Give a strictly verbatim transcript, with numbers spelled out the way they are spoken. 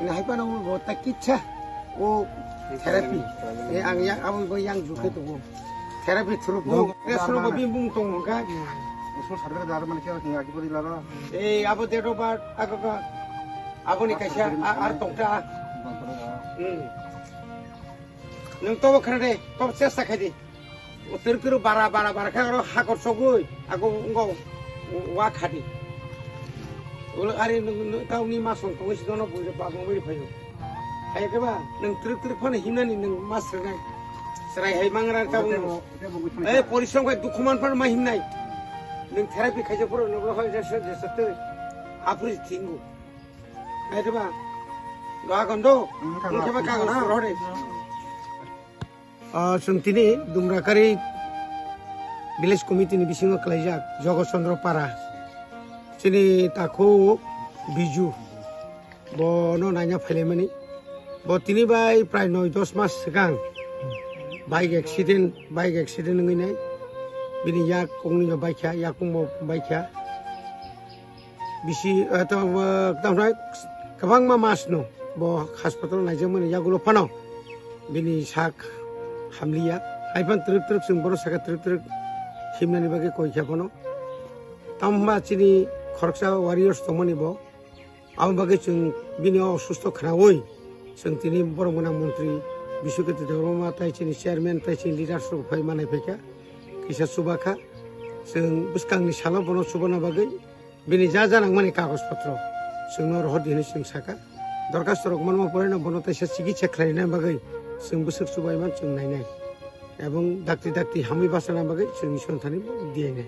Ini hai pano bo ta kitsa. O therapy. Eh, ang yang, abo bo yang juke to bo. Therapy through bo. Rest room bo bini bung tong ka. Usul sarbe dar mani kya ngaki pori lara. Eh, abo date of birth, ako ka. Abo ni kaisa, a-, ar tong ta. Hmm. Nung tobo khare de, tobo chesta khai di. O twrwk twrwk bara, bara, bara khe oro hakor sogwi, ako wngkha wa khadi. Ulo ari nwng, nwng tauni masong tongwi si dono buino bagwi wngwi phaio. Hai khe ba, nwng twrwk twrwk phano himnani nwng ma srwnai. Srai hai mangra tabuk nwng. Eh, porisrom khai dukhu man phano ma himnai. Nwng therapy khaijak phuru nwng bo hai jesa, jesa twi. Aphuru thingo. Hai khe ba, ga gondo. Wngkha ba. Wngkha ba kagos rohde. Ah, chwng tini Dumrakari Village Committee ni bisingo kwlaijak Jogot Chandra Para. Chini takhuk Biju. Bono naina phailaimani. Bo tini bai prai noi dos mas swkang bike accident, bike accident wngwi nai. Bini yak kongni no baikha, yakung bo baikha. Bisi, eh, to, eh, tamo kwbangma mas no bo hospital naijakmani yagulo phano bini sak hamliya. Hai phano twrwk twrwk chwng bono saka twrwk twrwk himnani bagwi koi kha phano. Tamo hwnba chini khoroksa warriors tongmani bo. Amo bagwi chwng bini o osusto khnaui chwng tini borok gwnang montri Biswakirti Debbarma tai chini chairman tai chini leaders rok phai manai phaikha. Kisa chuba kha. Chwng bwskangni salo bono chubana bagwi bini ja ja nangmani kagoj potro chwngno rohor di hinwi chwng sakha. Dorkhasto rok manma poreno bono taisa chikitsa khlaina bagwi chwng bwswk chubaiman chwng nainai. Ebong dakti dakti hamwi bachana bagwi chwng Isor thani diyainai.